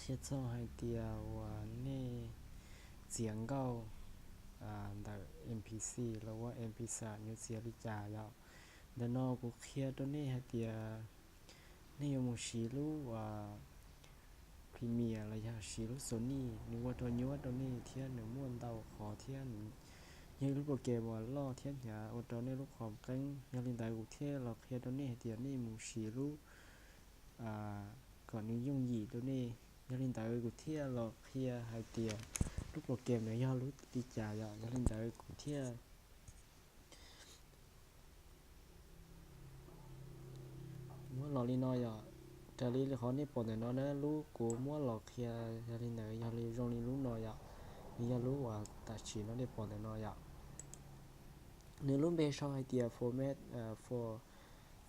Qhia txog hais tias uas nej txiav nkauj ntawm N P C los ua N P C yuav txiav li cas yom. Ntawm no kuv qhia rau nej hais tias nej yuav mus siv lub Premiere los yog siv lub Sony, nws ua rau nyuaj rau nej thiab nws muaj ntau qhov thiab nws yog ib lub program uas loj thiab hnyav ua rau nej lub qhov qeeb. Yog li ntawd kuv thiaj los qhia rau nej hais tias nej mus siv lub kom nws yooj yim rau nej. Yog li ntawd kuv thiaj los qhia hais tias lub program no yog lub li cas yom. Yog li ntawd kuv thiaj muab los li no yom. Raws li qhov nej pom ntawm no na, lub kuv muab los qhia, yog li ntawd yog li zoo li lub no yom. Nws yog lub uas tam sim no nej pom ntawm no yom. Nws lub npe sau hais tias format for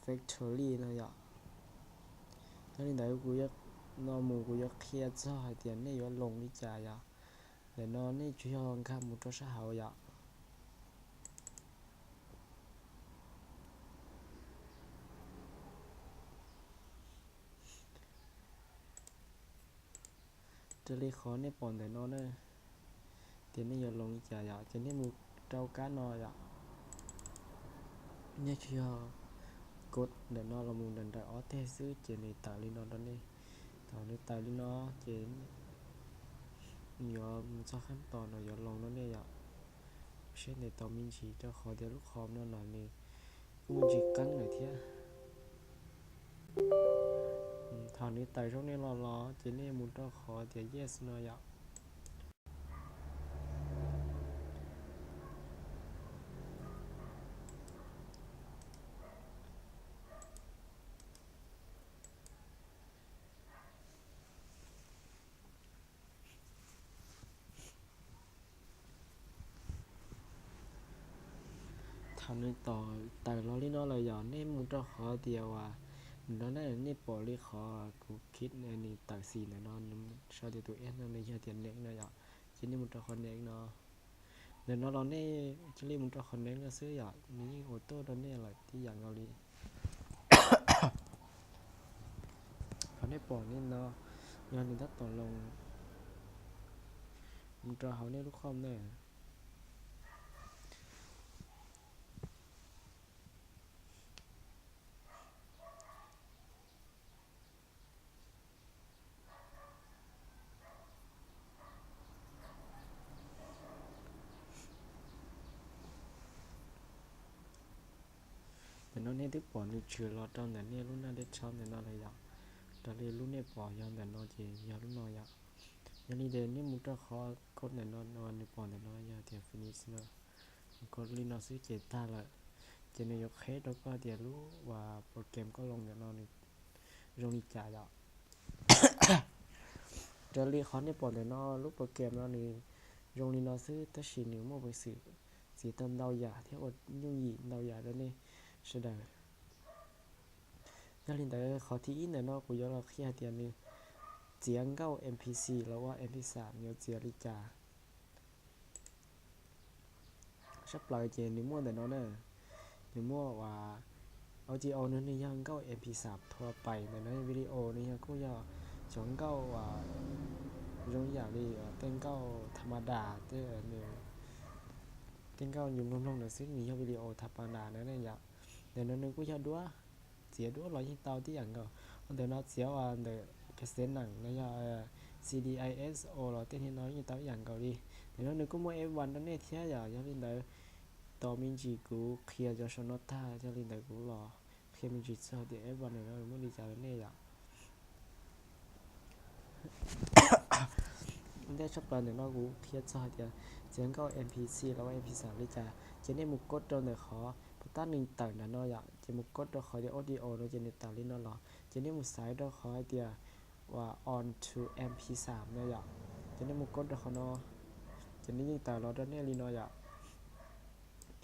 factory no yom. Yog li ntawd kuv no mus kuv yuav qhia txog hais tias nej yuav loos li cas yom. Ntawm no nej tsuas yog nkag mus rau sab hauv yom. Raws li qhov nej pom ntawm no na, tias nej yuav loos li cas yom, ces nej mus rau kab no yom. Nej tsuas yog kod ntawm no los mus nrawm nrawm ob teg xwb ces nws tawm li no rau nej. Thaum nws tawm li no ces yuav mus txog qhab tos no yuav loos rau nej yom. Seb nws tau me ntsis rau qhov tias lub qhov no los nws kuj muaj ntsis qeeb lawm thiab. Thaum nws tawm zoo nej los los ces nej mus rau qhov tias yes no yom. Thaum nws tawm los li no lawm yom, nej mus rau qhov tias uas nws no na, nej pom li qhov kuv khij nws tawm xim ntawm no, nws sau tias tus S no nws yog tias next no yom, ces nej mus rau qhov next no. Ntawm no los nej cia li mus rau qhov next no xwb yom, nws yeej ua tuaj rau nej lawm tib yam nkaus li. Qhov nej pom li no yog nws tab tom loos mus rau hauv nej lub qhov na. Ntawm no nej twb pom nws tshwm los rau ntawm nej lub naj desktop ntawm no lawm yom. Raws li lub nej pom yog ntawm no ces yog lub no yom. Yog li ces nej mus rau qhov code ntawm no, nws pom ntawm no yog tias finish no, mus code li no xwb ces tag lawm. Ces nws yuav qheb rau koj tias lub uas program koj loos ntawm no nws zoo li cas yom. Raws li qhov nej pom ntawm no, lub program no nws zoo li no xwb tab sis nws muaj peev xwm txiav tau ntau yam thiab ua yooj yim ntau yam rau nej sawv daws. Yog li ntawd qhov thib ib ntawm no kuv yuav los qhia hais tias nws txiav nkauj M P C los ua M P five yuav txiav li cas. Sab plaws ces nws muaj ntawm no na, nws muaj uas audio no nws yog nkauj M P five thua pais, ntawm no video nws yog kuj yog cov nkauj uas zoo yam li tej nkauj tha ma das, tej nkauj yus mloog mloog ntawd xwb nws yog video tha ma das na yom. Ntawm no nws kuj yog duab, txiav duab los yeej tau tib yam nkaus. Ua ntawm no txiav uas ntawm ka xev neem no yog C D I S O los tej no yeej tau ib yam nkaus li. Ntawm no nws kuj muaj F one rau nej thiab yom. Yog li ntawd tos me ntsis kuv qhia cov saum no tag, yog li ntawd kuv los qhia me ntsis txog tias F one no muaj li cas rau nej yom. Ntej tshaj plaws ntawm no kuv qhia txog hais tias txiav nkauj M P C los ua M P five li cas, ces nej mus kod rau ntawm qhov pos tab nws tawm nram no yom, ces mus kod rau qhov tias audio no ces nws tawm li no los, ces nej mus xaiv rau qhov hais tias uas on to M P five no yom, ces nej mus kod rau qhov no, ces nws yeej tawm los rau nej li no yom.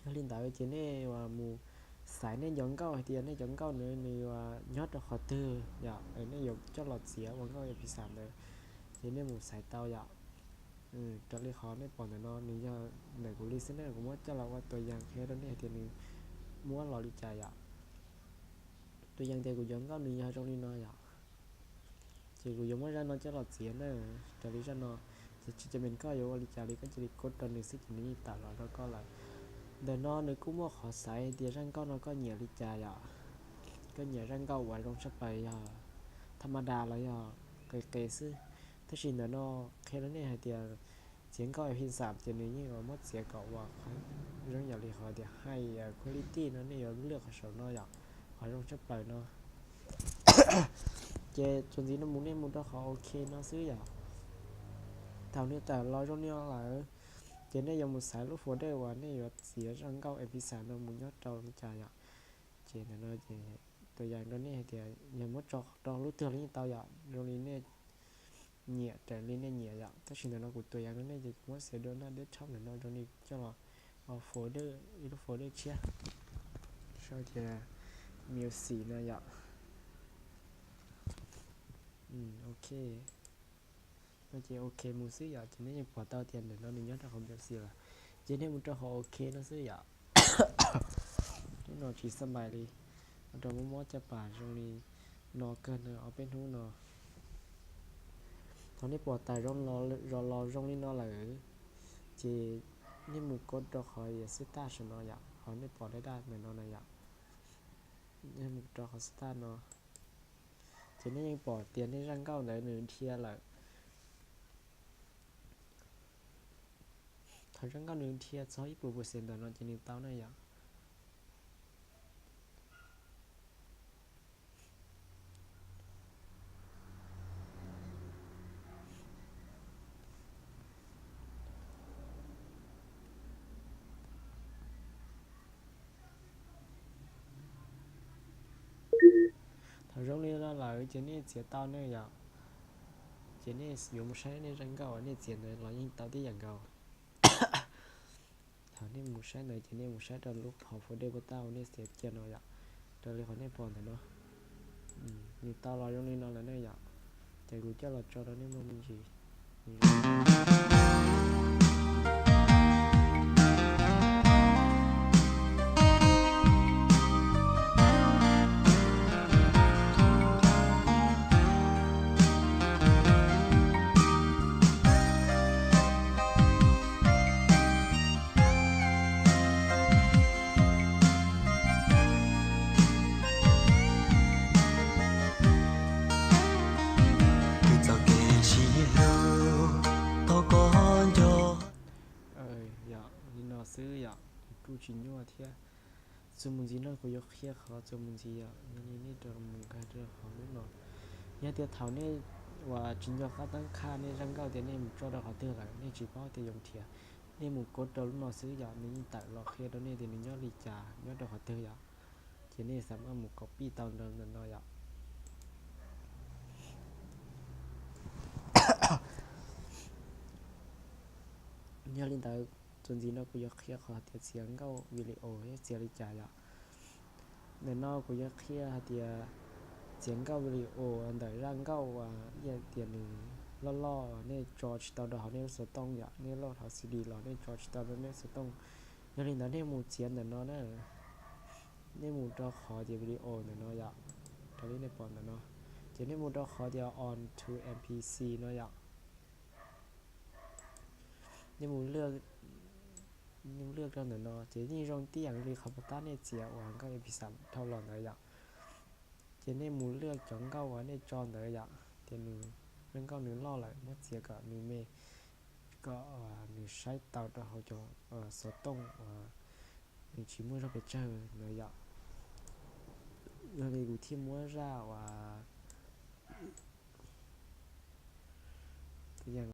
Yog li ntawd ces nej mus xaiv nej cov nkauj hais tias nej cov nkauj nws nws nyob rau qhov twg yom, nej yuav coj los txiav ua nkauj M P five ntawd, ces nej mus xaiv tau yom. Raws li qhov nej pom ntawm no nws yog ntawm kuv li xwb na, kuv muab coj los ua tua yas qhia rau nej hais tias nws muab los li cas yom. Tua yas tias kuv cov nkauj nws yog zoo li no yom. Ces kuv yuav muab zaj no coj los txiav na, raws li zaj no. Ces tsis cia me koj yuav ua li cas li, koj cia li kov rau nws xwb ces nws yeej tawm los rau koj lawm. Ntawm no nws kuj muaj qhov xaiv tias zaj nkauj no koj nyiam li cas yom. Koj nyiam zaj nkauj uas zoo tshaj plaws yog thaj ma das los yog qis qis xwb. Tab sis ntawm no qhia rau nej hais tias txiav nkauj FPSAM ces nws yeej muab txiav kom uas zoo yam li qhov tias high quality no, nej yuav lwaj qhov saum no yom, qhov zoo tshaj plaws no. Ces txuas ntxiv no mus nej mus rau qhov OK no xwb yom. Thaum nws tawm los zoo li no lawm, ces nej yuav mus xaiv lub folder uas nej yuav txiav zaj nkauj FPSAM no mus nyob rau li cas yom. Ces ntawm no ces tus yam rau nej hais tias yog muab tso rau lub twg los yeej tau yom, zoo li nej nyiam raws li nej nyiam yom. Tab sis ntawm no kuv tus yam rau nej ces kuv muab xaiv dua na desktop ntawm no zoo li coj los folder, ib lub folder tshiab, sau tias music no yom. OK, no ces OK mus xwb yom. Ces nej yeej pom tau tias ntawm no nws nyob rau qhov music lawm. Ces nej mus rau qhov OK no xwb yom. Lub no tsis xab npais li, ua rau mob mob caj pas zoo li no kawg no ob peb hnub no. Thaum nej pom tawm zoo los zoo li no lawm, ces nej mus kov rau qhov xwb taj saum no yom, qhov nej pom daj daj ntawm no na yom. Nej mus rau qhov xwb taj no, ces nej yeej pom tias nej zaj nkauj ntawd nws dhia lawm. Thaum zaj nkauj nws dhia txog ib puas percent ntawm no ces nws tau na yom. Thaum zoo li no lawm ces nej txiav tau ne yom. Ces nej yuav mus saib nej zaj nkauj uas nej txiav ntawd los yeej tau tib yam nkaus. Thaum nej mus saib ntawd ces nej mus saib rau lub qhov folder puas tau nej txiav cia no yom. Raws li qhov nej pom ntawm no, nws tau los zoo li no lawm ne yom. Ces kuv coj los tso rau nej mloog me ntsis. Txoj kev sib hlub, thov koj nco. Yog li no xwb yom, kuj tsis nyuaj thiab. Txuas mus ntxiv no kuv yuav qhia qhov txuas mus ntxiv yom, yog li nej rov mus nkag rau qhov lub no. Yog tias thaum nej uas tsis nco qab tab qha nej zaj nkauj tias nej mus tso rau qhov twg lawm nej tsis paub tias yoo nrhiav, nej mus kov rau lub no xwb yom, nws yeej tawm los qhia rau nej tias nws nyob li cas nyob rau qhov twg yom. Ces nej xav maj mus copy tau ntawm no yom. Yog li ntawd, txuas ntxiv no kuv yuav qhia qhov tias txiav nkauj video thiab txiav li cas yom. Ntawm no kuv yuav qhia hais tias txiav nkauj video ntawm zaj nkauj uas yog tias nws loj loj nej tso tsis tau rau hauv nej lub xov tooj yom, nej loj hauv CD los nej tso tsis tau rau nej xov tooj. Yog li ntawd nej mus txiav ntawm no na, nej mus rau qhov tias video ntawm no yom, raws li nej pom ntawm no, ces nej mus rau qhov tias on to MPC no yom. Nej mus lwaj, nej mus lwaj rau ntawm no ces yeej zoo tib yam li qhov puas tab nej txiav uas nkauj MP xam dhau los ntawd yom. Ces nej mus lwaj cov nkauj uas nej tso ntawd yom, tias nws, zaj nkauj nws loj lawm muab txiav kom nws me, kom nws saib tau rau hauv cov xov tooj uas nws tsis muaj zog pes tsawg ntawd yom. Yog li kuv thiaj muab zaj uas, tus yam